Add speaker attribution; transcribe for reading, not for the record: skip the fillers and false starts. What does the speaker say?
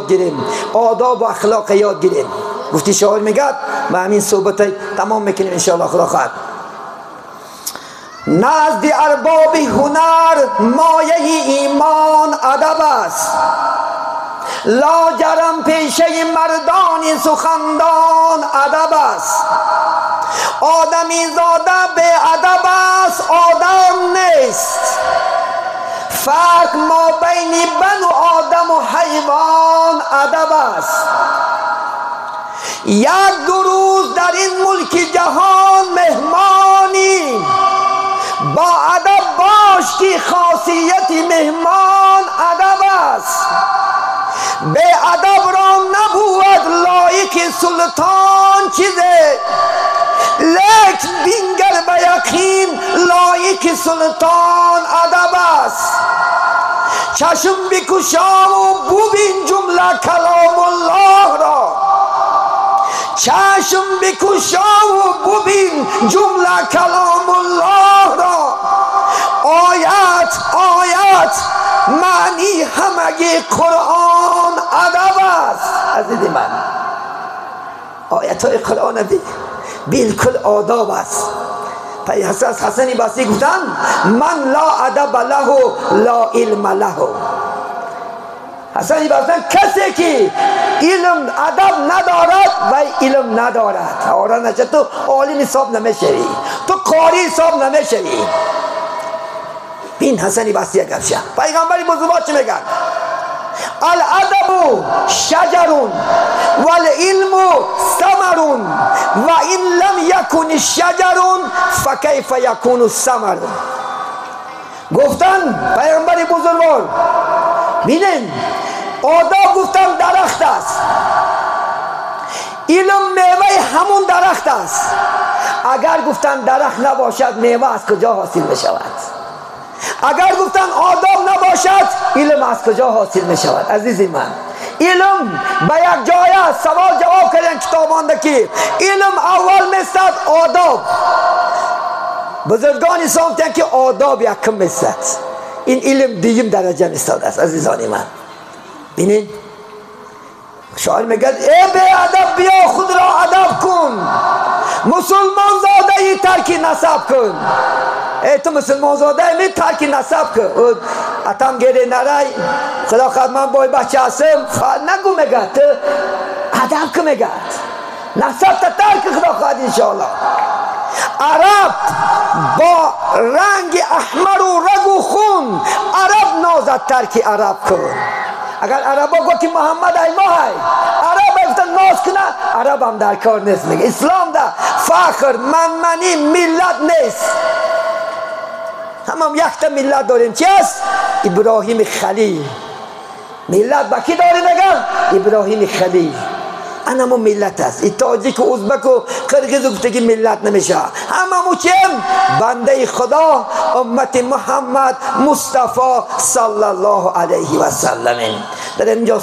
Speaker 1: یاد گیریم، آداب و اخلاق یاد گیریم. گفتی شاعر میگد و همین صحبت تمام میکنیم انشاءالله خدا خواهد. نزد ارباب هنر مایه ایمان ادب است، لاجرم پیشه مردان سخندان ادب است. آدمی زاده به ادب است آدم نیست، فرق ما بین بن و آدم و حیوان ادب است. یک دو روز در این ملک جهان مهمانی، با ادب باش که خاصیت مهمان ادب است. به ادب را نبود لایق سلطان چیزه، لیک بینگر به یقین لایق سلطان ادب است. چشم بکشا و ببین جمله کلام الله را، چشم بکشا و ببین جمله کلام الله را. آیت آیت معنی همگی قرآن ادب است. عزیز من آیت های قرآن بالکل آداب است. حسن بصری گفتن من لا ادب له لا علم له. حسن بصری کسی که علم ادب ندارد و علم ندارد، آره نشه تو عالم حساب نمیشوی، تو قاری حساب نمیشوی. بین حسن بصری گفت پیغمبر بزرگوار چی میگن؟ الادب شجر والعلم ثمر و ان لم یکن الشجر فکیف یکون الثمر. گفتن پیغمبر بزرگوار بینین آداب گفتن درخت است، علم میوه همون درخت است. اگر گفتن درخت نباشد میوه از کجا حاصل میشود؟ اگر گفتن آداب نباشد علم از کجا حاصل می شود؟ عزیز من علم به یک جای است. سوال جواب کردن کتاب آنده که علم اول میستد آداب. بزرگان اسلام گفتند که آداب یکم میستد، این علم دویم درجه میستاد است. عزیزان من بینین شاعر میگه ای بی ادب بیا خود را ادب کن، مسلمان زاده ای ترک نسب کن. ای تو مسلمان زاده می ترک نسب کن، اتم گره نرای خدا خواهد من بای بچه هستم نگو میگه تو ادب که میگه نسب تا ترک خدا خواهد انشاءالله. عرب با رنگ احمر و رگ و خون، عرب نازد ترک عرب کن. اگر عربا گفت که محمد ای ما های عرب گفتن ناز کنه، عرب هم در کار نیست. میگه اسلام ده فخر منمنی ملت نیست، هم یک تا ملت داریم چی است؟ ابراهیم خلیل. ملت با کی داریم اگر؟ ابراهیم خلیل. انمو ملت است. ای تاجیک و ازبک و قرقیز گفتگی ملت نمیشه، هممو چیم؟ بنده خدا امت محمد مصطفی صلی الله علیه و سلم. در اینجا